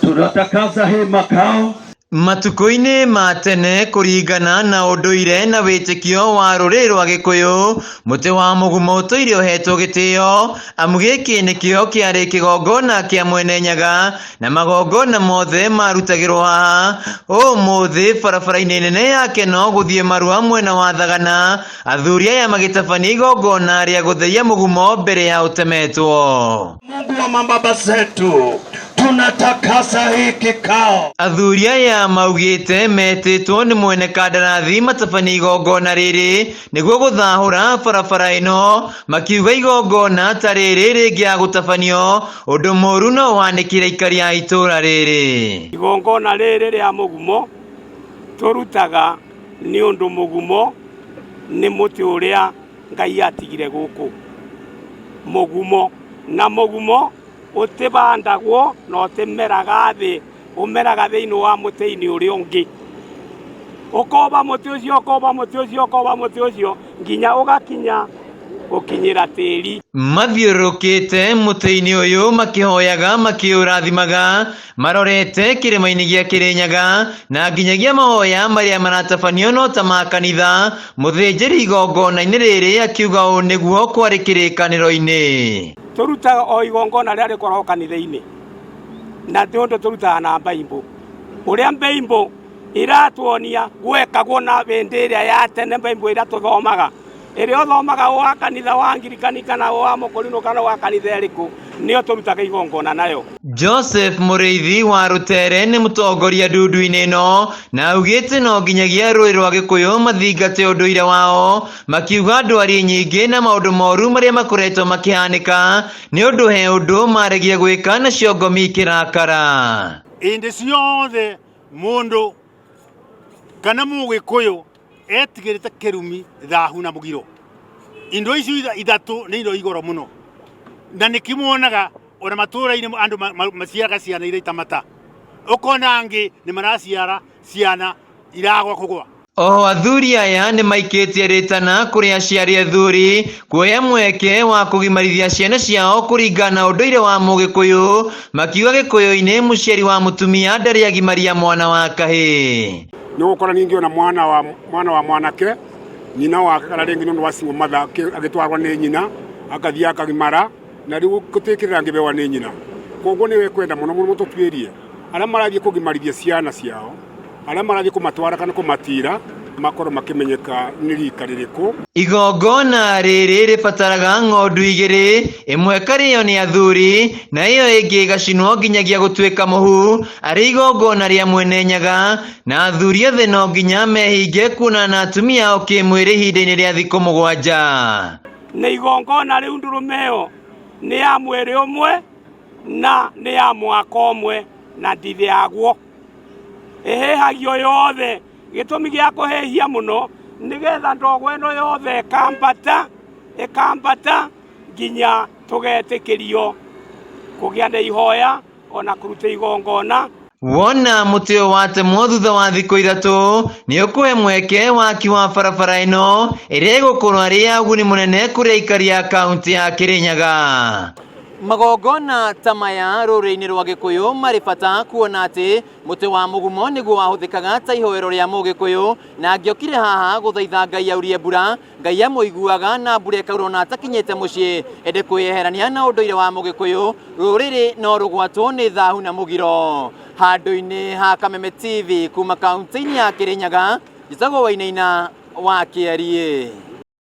Tunatakasa hii makao. Matukũ-inĩ ma tene kũringana na ũndũire na wĩtĩkio wa rũrĩrĩ rwa Gĩkũyũ, mũtĩ wa mũgumo ũtũire ũhetwo gĩtĩo, amu gĩkĩ nĩkĩo kĩarĩ kĩgongona kĩa Mwene Nyaga na magongona mothe marutagĩrwo haha. Ũmũthĩ barabara-inĩ nene ya Keno gũthiĩ Marua mwena wa Thagana, athuri aya magĩtabania igongona rĩa gũtheria mũgumo mbere ya ũtemetwo. Mungu wa mababa zetu, tunatakasa hii kikao. Athuri aya maugĩte metĩtwo nĩ mwene kandarathi matabanie igongona rĩrĩ nĩguo gũthahũra barabara ĩno, makiuga igongona ta rĩrĩ rĩngĩaga gũtabanio ũndũ mũru no ũhanĩkĩre aikari a itũra rĩrĩ. Igongona rĩrĩ rĩa mũgumo tũrutaga nĩ ũndũ mũgumo nĩ mũtĩ ũrĩa Ngai atigire gũkũ. Mũgumo na mũgumo ũtĩbandagwo na ũtĩmeraga thĩ, ũmeraga thĩinĩ wa mũtĩ-inĩ ũrĩa ũngĩ. Ũkomba mũtĩ ũcio, ũkomba mũtĩ ũcio, ũkomba mũtĩ ũcio nginya ũgakinya gũkinyĩra tĩri. Mathiũrũrũkĩte mũtĩ-inĩ ũyũ makĩhoyaga makĩũrathimaga marorete kĩrĩma-inĩ gĩa Kĩrĩnyaga na nginyagia mahoya marĩa maratabanio no ta ma kanitha, mũthĩnjĩri igongona-inĩ rĩrĩ akiuga ũũ nĩguo kwarĩ kĩrĩkanĩro-inĩ. Tũrutaga o igongona rĩrĩa rĩkoragwo kanitha-inĩ, na nĩ ũndũ tũrutaga na mbaimbũ. Ũrĩa mbaimbũ iratuonia gwekagwo na hĩndĩ ĩrĩa ya tene, mbaimbũ ĩrĩa tũthomaga, ĩrĩa ũthomaga wa kanitha wa Angirikani kana wa Mũkũrinũ kana wa kanitha ĩrĩkũ, nĩyo tũrutaga igongona nayo. Joseph Mũrĩithi wa Rũtere nĩ mũtongoria ndundu-inĩ ĩno na augĩte no nginyagia rũrĩrĩ rwa Gĩkũyũ mathingate ũndũire wao, makiuga ndwari nyingĩ na maũndũ moru marĩa makoretwo makĩhanĩka nĩ ũndũ he ũndũ maregire gwĩka nacio ngomi ikĩrakara. Hĩndĩ ciothe mũndũ kana mũgĩkũyũ etigĩrĩte kĩrumi, thahu na mũgiro. Indo icio ithatũ nĩ indo igoro mũno, na nĩkĩmuonaga ona matũra-inĩ andũ maciaraga ciana iraita mata, ũkona angĩ nĩ maraciara ciana iragwa kũgwa. Oho athuri aya nĩ maikĩtie rĩtana kũrĩ aciari athuri kuoya mweke wa kũgimarithia ciana ciao kũringana na ũndũire wa mũgĩkũyũ, makiuga gĩkũyũ-inĩ mũciari wa mũtumia ndarĩ agimaria mwana wa kahĩĩ. Nĩ ũgũkora ningĩ ona mwana wa mwana wa mwanake nyina wake kana rĩngĩ nĩ ũndũ wa single mother agĩtwarwo nĩ nyina akathiĩ akagimara na rĩu gũtikĩrĩra angĩbewa nĩ nyina. Koguo nĩ kwenda mũno mũno tũtuĩrie arĩa marathiĩ kũgimarithia ciana ciao, arĩa marathiĩ kũmatwara kana kũmatira makorwo makĩmenyeka nĩ rika rĩrĩkũ. Igongona rĩrĩ rĩbataraga ng'ondu igĩrĩ, ĩmwe ĩkarĩo nĩ athuri na ĩyo ĩngĩ ĩgacinwo nginyagia gũtuĩka mũhu, arĩ igongona rĩa Mwene Nyaga, na athuri othe no nginya mehinge kuonana na atumia ao kĩmwĩrĩ ihinda-inĩ rĩa thikũ mũgwanja. Na igongona rĩu ndũrũme ĩyo nĩ ya mwĩrĩ ũmwe na nĩ ya mwaka ũmwe na ndithĩagwo. Ĩhĩhagio yothe, gĩtũmi gĩa kũhĩhia mũno nĩgetha ndogo ĩno yothe ĩkambata, ĩkambata nginya tũgetĩkĩrio kũgĩa na ihoya ona kũruta igongona. Wona mũtĩ ũyũ watemwo thutha wa thikũ ithatũ, nĩ ũkũhe mweke waki wa barabara ĩno ĩrĩa ĩgũkorwo arĩ ya ũguni mũnene kũrĩ aikari a kaunti ya Kĩrĩnyaga. Magongona ta maya rũrĩrĩ-inĩ rwa Gĩkũyũ marĩ bata kuona atĩ mũtĩ wa mũgumo nĩguo wahũthĩkaga ta ihoero rĩa Mũgĩkũyũ, na angĩokire haha gũthaitha Ngai aurie mbura, Ngai amũiguaga na mbura ĩkaura ona atakinyĩte mũciĩ. Ĩndĩ kwĩyeherania na ũndũire wa Mũgĩkũyũ, rũrĩrĩ no rũgwatwo nĩ thahu na mũgiro. Handũ-inĩ ha Kameme TV kuma kaunti-inĩ ya Kĩrĩnyaga, njĩtagwo Wainaina wa Kĩariĩ.